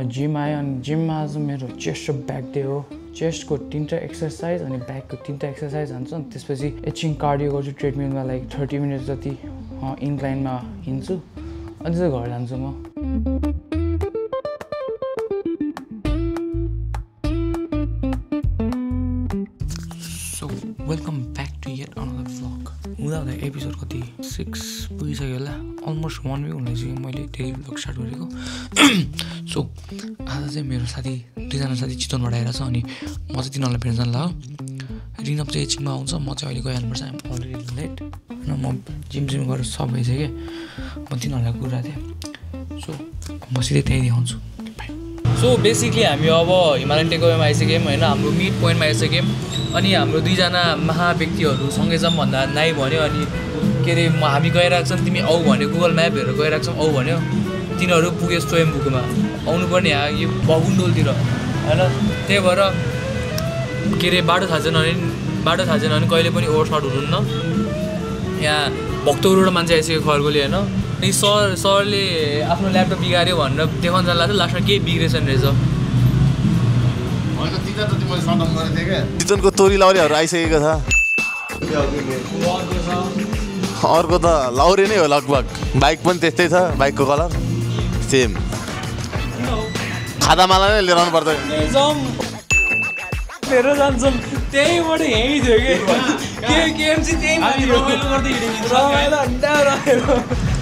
Gym आएँ अनि जिममा आज मेरो चेस्ट र ब्याक डे हो चेस्टको 3टा एक्सर्साइज अनि ब्याकको 3टा एक्सर्साइज हुन्छ अनि त्यसपछि एचिङ कार्डियो गर्छु ट्रेडमिलमा लाइक 30 मिनट जति इन्क्लाइनमा हिँड्छु अनि चाहिँ घर जान्छु म welcome back to yet another vlog हुँदा एपिसोड कति 6 पुगिसक्यो होला अलमोस्ट 1 वीक हुँदैछ मैले डेली भ्लग स्टार्ट गरेको सो आज चाहिँ मेरो साथी 2जना साथी चितवनबाट आएर छ अनि म चाहिँ तिनीहरूलाई भेट्न जानु लाग्यो रिनप चाहिँ एकछिनमा आउँछ म चाहिँ अहिले गइहाल्नुपर्छ आइम अलरेडी लेट होइन म जिम गरेर सब भइसक्यो म तिनीहरूलाई कुरा थिएँ सो म सिधै त्यहीँ देखाउँछु सो बेसिकली हामी अब हिमालयन टेकअवेमा आइसक्यौँ होइन हाम्रो मिड पोइन्टमा आइसक्यौँ अनि हाम्रो 2जना महाव्यक्तिहरू सँगै जाऊँ भन्दा नाइ भन्यो अनि के अरे हामी गइरहेको छौँ तिमी आऊ भन्यो गुगल म्याप हेरेर गइरहेको छौँ आऊ भन्यो तिनीहरू पुग्यो स्वयम्भूमा आउनुपर्ने यहाँ यो भगुन्डोलतिर होइन त्यही भएर के अरे बाटो थाहा छैन भने कहिले पनि ओभरस्मार्ट हुनुहुन्न यहाँ भक्तपुरबाट मान्छे आइसक्यो खरगोले होइन अनि सरले आफ्नो ल्यापटप बिगाऱ्यो भनेर देखाउन जानु लाग्थ्यो लास्टमा केही बिग्रेछ रहेछ चितवनको तोरी लाउरेहरू आइसकेको छ अर्को त लाउरे नै हो लगभग बाइक पनि त्यस्तै छ बाइकको कलर सेम खादामाला नै लिएर आउनु पर्दैन मेरो जान्छौँ त्यहीँबाट यहीँ थियो कि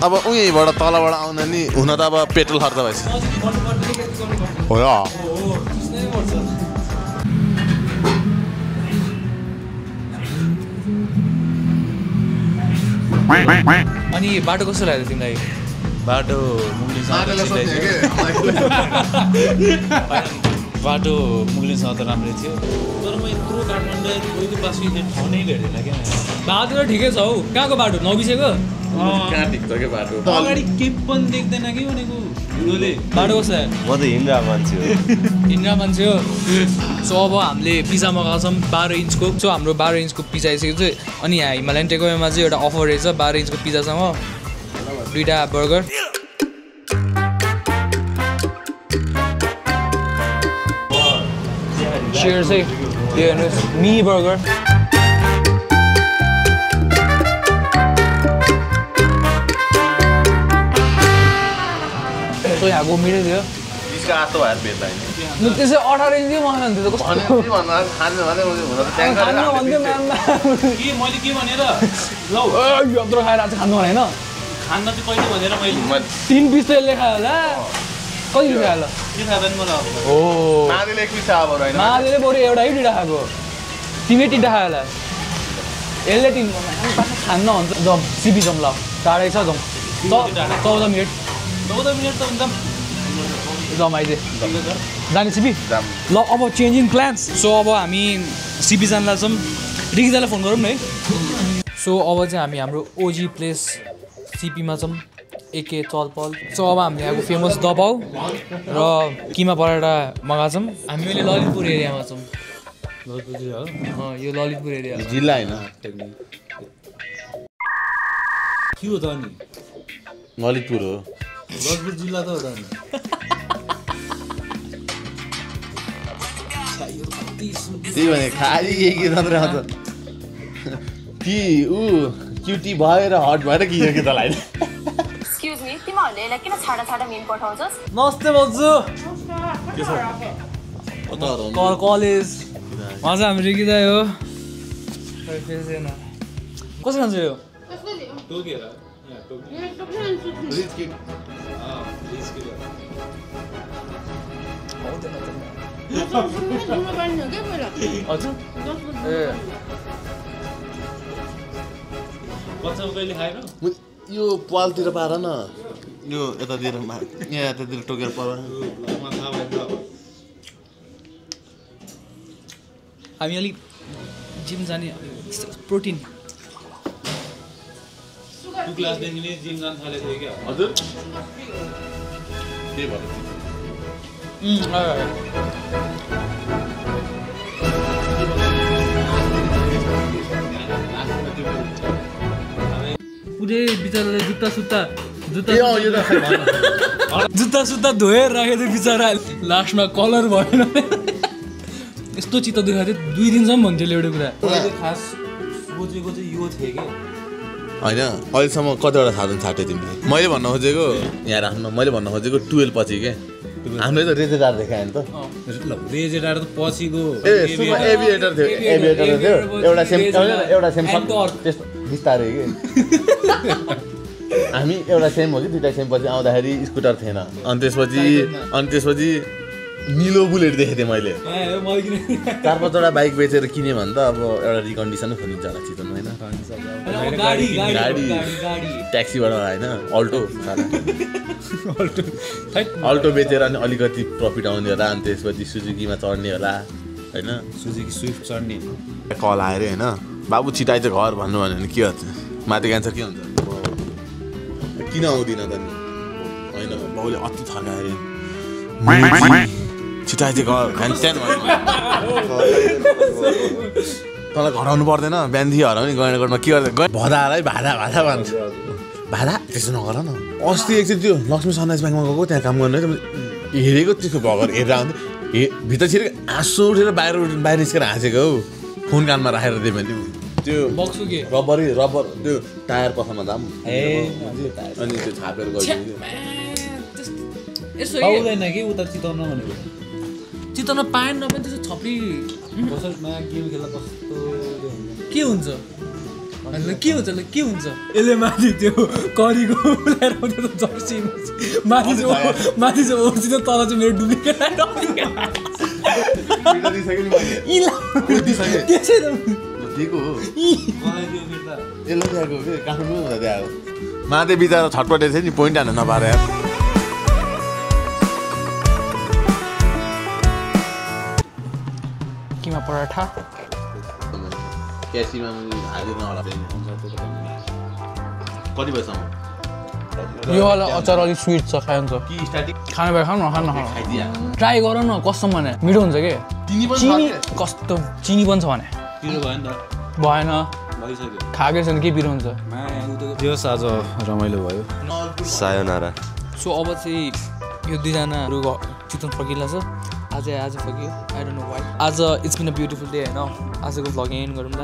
अब उहीँबाट तलबाट आउन नि हुन त अब पेट्रोल खर्च भएछ हो अनि बाटो कस्तो लाग्यो तिमीलाई बाटो मुगलिनसँग त राम्रै थियो तर म यत्रो काठमाडौँ कोही पास ठाउँ नै भेट्दैन क्या बाटो त ठिकै छ हौ कहाँको बाटो नबिसेको कहाँ ठिक छ क्या बाटो अगाडि केही पनि देख्दैन कि भनेको हिँडोले बाटो कस्तो म त हिँड्दा मान्छे हो सो अब हामीले पिज्जा मगाएको छौँ 12 इन्चको सो हाम्रो 12 इन्चको पिज्जा आइसकेको छ अनि यहाँ हिमालयन टेकअवेमा चाहिँ एउटा अफर रहेछ 12 इन्चको पिज्जासँग 2टा burger Cheers, hey. Yeah, it's me burger. So यहाँको मिठै थियो त्यसको आतो भएर भेट्दा नि त्यसै 18 इन्च दियो मलाई भन्थ्यो कस्तो भन्यो खानु भने हुन त ट्याङ्क खानु भन्थ्यो म्याममा के मैले के भनेर ल यत्रो खाएर आज खानु भने हैन खान्न चाहिँ कहिले भनेर मैले 3 पिस त यसले खायो होला कहिले खायो होला के खाँदैन मलाई हो नानीले एक पिस खायो अब हैन नानीले बरु एउटा है 2टा खाएको तिमी 3टा खायो होला यसले 3 खान्न भन्छ जम सिपी जम ल टाढै छ जम 14 मिनेट त हुन्छ जम आइदे जाने सिपी ल अब चेन्जिङ प्लान्स सो अब हामी सिपी जान लाग्छौँ रिकिजालाई फोन गरौँ न है सो अब चाहिँ हामी हाम्रो ओजी प्लेस सिपीमा छौँ एके चलपल सो अब हामीले यहाँको फेमस दबाउ र किमा पराठा मगाएको छौँ हामी अहिले ललितपुर एरियामा छौँ यो ललितपुर एरिया जिल्ला हैन के हो त अनि ललितपुर हो ललितपुर जिल्ला त हो त अनि त्यही भने खाली के मात्र आउँछ कि क्युटी भएर हट भएर कियो कि तलाई एक्सक्युज मी तिमीहरूले यसलाई किन छाडा मिम पठाउँछस् नमस्ते भन्छु के छ कलेज हजुर हामी रिकिँदै हो कसरी खान्छ यो टोकेर रिच किड हजुर ए कच्चा कहिले खाएर यो पालतिर पार न यो यतातिर यहाँ यतातिर टोकेर पार हामी अलिक जिम जाने प्रोटिन 2 क्लासदेखि नै जिम जान थालेको थियो क्या हजुर त्यही भएर पुरै बिचराले यो त खै भन। जुत्ता सुत्ता धोएर राखेको थियो बिचरा लास्टमा कलर भएन यस्तो चित्त दुखाएको थियो 2 दिनसम्म भन्थ्यो एउटा कुरा खास सोचेको चाहिँ यो थियो कि होइन अहिलेसम्म कतिवटा थाहा छाटे तिमीले मैले भन्न खोजेको यहाँ राख्नु मैले भन्न खोजेको 12 पछि के हामीले त रेजेडार देखायो नि त ल रेजेडार त पछिको एभिएटर थियो एउटा सेम त्यस्तो बिस्तारै के हामी एउटा सेम हो कि 2टा सेम पछि आउँदाखेरि स्कुटर थिएन अनि त्यसपछि निलो बुलेट देखेको थिएँ मैले 4-5वटा बाइक बेचेर किने भने त अब एउटा रिकन्डिसन खोलिन्छ होला चितवन होइन गाडी ट्याक्सीबाट होइन अल्टो बेचेर अनि अलिकति प्रफिट आउने होला अनि त्यसपछि सुजुकीमा चढ्ने होला होइन सुजुकी स्विफ्ट चढ्ने कल आएर होइन बाबु छिटाइ चाहिँ घर भन्नु भन्यो भने के हुन्छ माथि क्यान्सर के हुन्छ किन आउँदिन त नि होइन बाउले अति थर्काएर छिटाइ चाहिँ घर फ्यानस्यान तँलाई घर आउनु पर्दैन बिहानदेखि हराउने गैँडाकोटमा के गर्दै भदालाई भाडा भन्छ भाडा त्यसो नगर न अस्ति एकचोटि त्यो लक्ष्मी सनराइज ब्याङ्कमा गएको त्यहाँ काम गर्नु हेरेको त्यसको भगर हेरेर आउँदै भित्र छिरेको आँसु उठेर बाहिर निस्केर हाँसेको हौ फोन कानमा राखेर दिएँ मैले त्यो रबर त्यो टायर पसलमा दाम अनि त्यो छापेर गयो पाउँदैन कि उता चिताउन भनेको चिताउन पाएन पनि त्यसो छप्री नयाँ गेम खेल्दा कस्तो के हुन्छ यसले माथि त्यो करीको ल्याएर आउँथ्यो त जर्सी माथि चाहिँ ओर्सी त तल चाहिँ मेरो डुप्लिकेट माथि बिचरा छटपटे थियो नि पोइन्ट हान्न नपाएर किमा पराठा क्यासीमा हालिदिनु होला कति बजीसम्म यो वाला अचार अलिक स्विट छ खान्छ कि स्टार्टिङ खाने भए खानु खाइदिया ट्राई गर न कस्तो भने मिठो हुन्छ के चिनी कस्तो चिनी पनि छ भने पिरो भयो नि त भएन भइसक्यो खाएकै छैन के पिरो हुन्छ दियोस् आज रमाइलो भयो सायोनारा सो अब चाहिँ यो दुईजनाहरू चितवन फर्किला छ आज फर्कियो आई डोन्ट नो वाइ आज it's been a beautiful day होइन आजको भ्लग एन्ड गरौँ ल